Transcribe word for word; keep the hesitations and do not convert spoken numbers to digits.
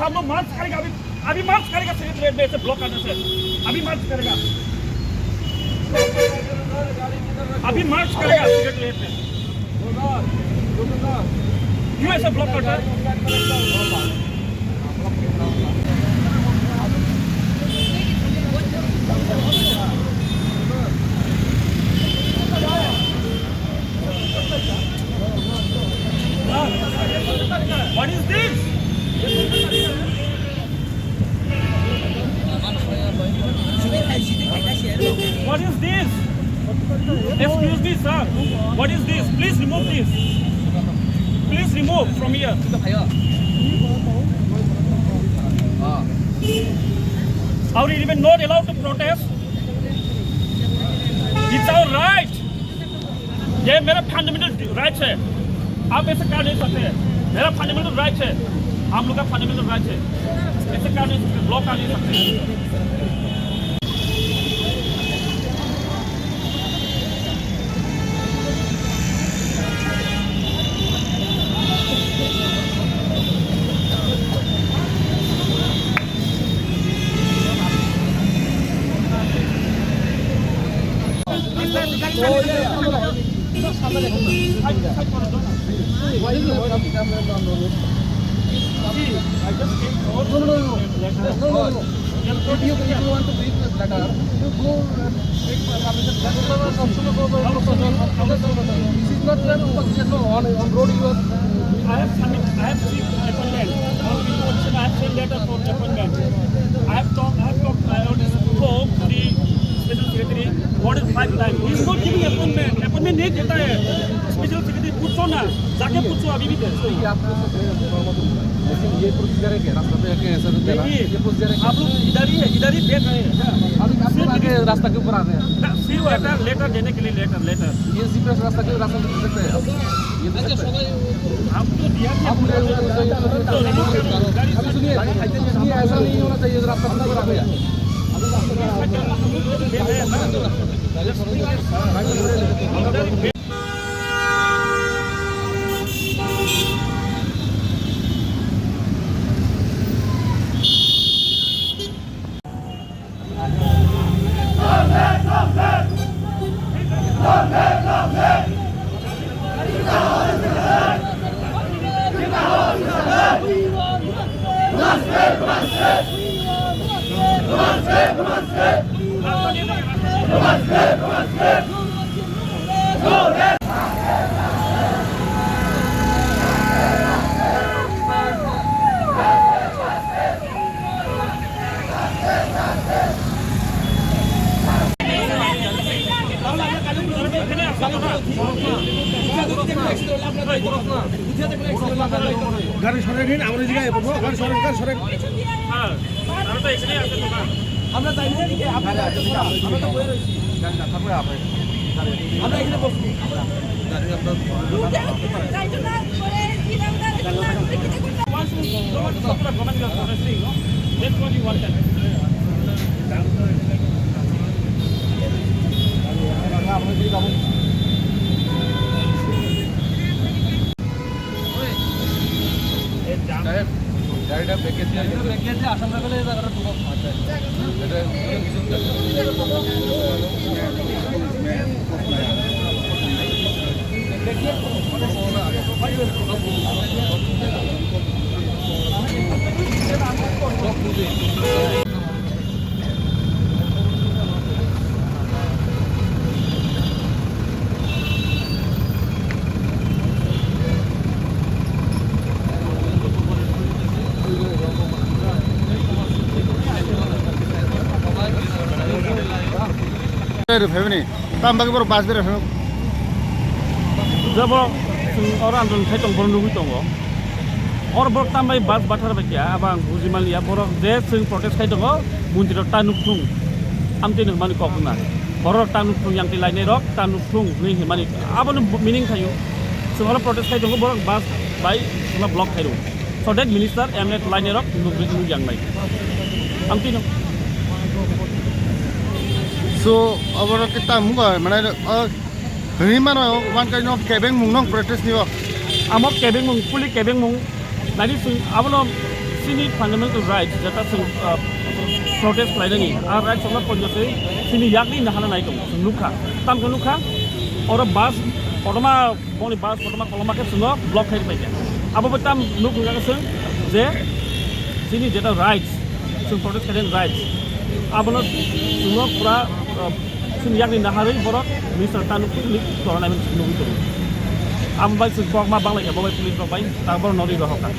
हम लोग मार्च करेगा, अभी, अभी मार्च करेगा सेक्रेटेरिएट में, ऐसे ब्लॉक करने से। अभी मार्च करेगा, अभी मार्च करेगा सेक्रेटेरिएट में। क्यों ऐसे ब्लॉक करता है? What is this? What is this? Excuse me, sir. What is this? Please remove this. Please remove from here. Are you even not allowed to protest? It's our right. ये मेरा फंडामेंटल राइट्स है, आप ऐसे कर नहीं सकते। मेरा fundamental rights है, हम लोग का फंडामेंटल राइट्स है, ऐसे कर नहीं सकते, ब्लॉक कर नहीं सकते। If you, if you want to read the letter, you go, uh, take permission. This is not an opposition, no, on, on road you are. I have submit, I have seek appointment. On people opposition, I have sent letter for appointment. I have talked, I have talked, I already spoke to the special secretary more than five times. He is not giving appointment. Appointment नहीं देता है। Special secretary पूछो ना, जाके पूछो, अभी भी पूछो। ये आपको तो, लेकिन ये प्रोसीजर है क्या? रास्ता पे आके ऐसा तो देना? नहीं, ये प्रोसीजर है क्या? आप लोग इधर ही है, इधर ही बैठ रहे हैं। अभी आप लोग आके रास्ता के ऊपर आ गए हैं। ना, फिर लेटर, लेटर देने के लिए लेटर, लेटर। ये जीपीएस रास्ता के, रास्ता में घुस सकते हैं आप? ये घुस सकते हैं? आप तो दिया था। आप मुझे, मुझे, मुझे, अभी सुनिए, सुनिए, ऐसा नहीं होना चाहिए, रास्ता के ऊपर आ गया। গাড়ি সরাই নিন, আমরা এই জায়গায় পড়বো, গাড়ি সরাই, গাড়ি সরাই। হ্যাঁ, তারা তো এখানেই আছে, তোমরা। আমরা যাই না, এদিকে, আমরা যাই না, আমরা তো বয়ে রয়েছি। আমরা এখানে বসবো। Once you don't want to support a government, you are protesting, no? That's what you wanted. গাড়িটা ব্রেকে দিয়ে, ব্রেকে দিয়ে আসাম রাখলে এই জায়গাটা ঢুকাবো। এটা Berai rw phaimani, tam bagwi borok bus berai phaimani. Jabo chwng oro andolon khai tong, borok nugwi tongo. Oro borok tam bai bus bathar bai kha, abo ang buji manliya. Borok je chwng protest khai tongo, montri rok ta nukthung, amtwi nukmani kok wngna. Borok ta nukthung, yang twi lainai rok ta nukthung hinwi hinmani, abono meaning khaio. Chwng oro protest khai tongo, borok bus bai chwngno block khai rw. So that minister M L A lainai rok nugwi nukyangnai. Ang tino. So, oborok kita mungkha, mane, o, hwnwi mano, wan kaino kebeng mung nong protest ni o. Amo kebeng mung, puli kebeng mung, nani sung, abono Chini fundamental rights, jeta chwng, uh, protest khlainani, a rights okno ponjaswi chini yakni nahana nai tongo, chwng nukha. Tamkhe nukha, oro bus, kotorma, boni bus, kotorma koloma khe chwngno block khai rwbaikha. Abo bai tam nuk wngkha chwng je chini jeta rights, chwng protest khlainani rights, abono chwngno pura, uh, chini yakni naharwi borok Mister Tanukni torna nugwi tongo. Abo bai chwng kokma banglaikha, bo bai police rok bai, ta borok nori rohorkha.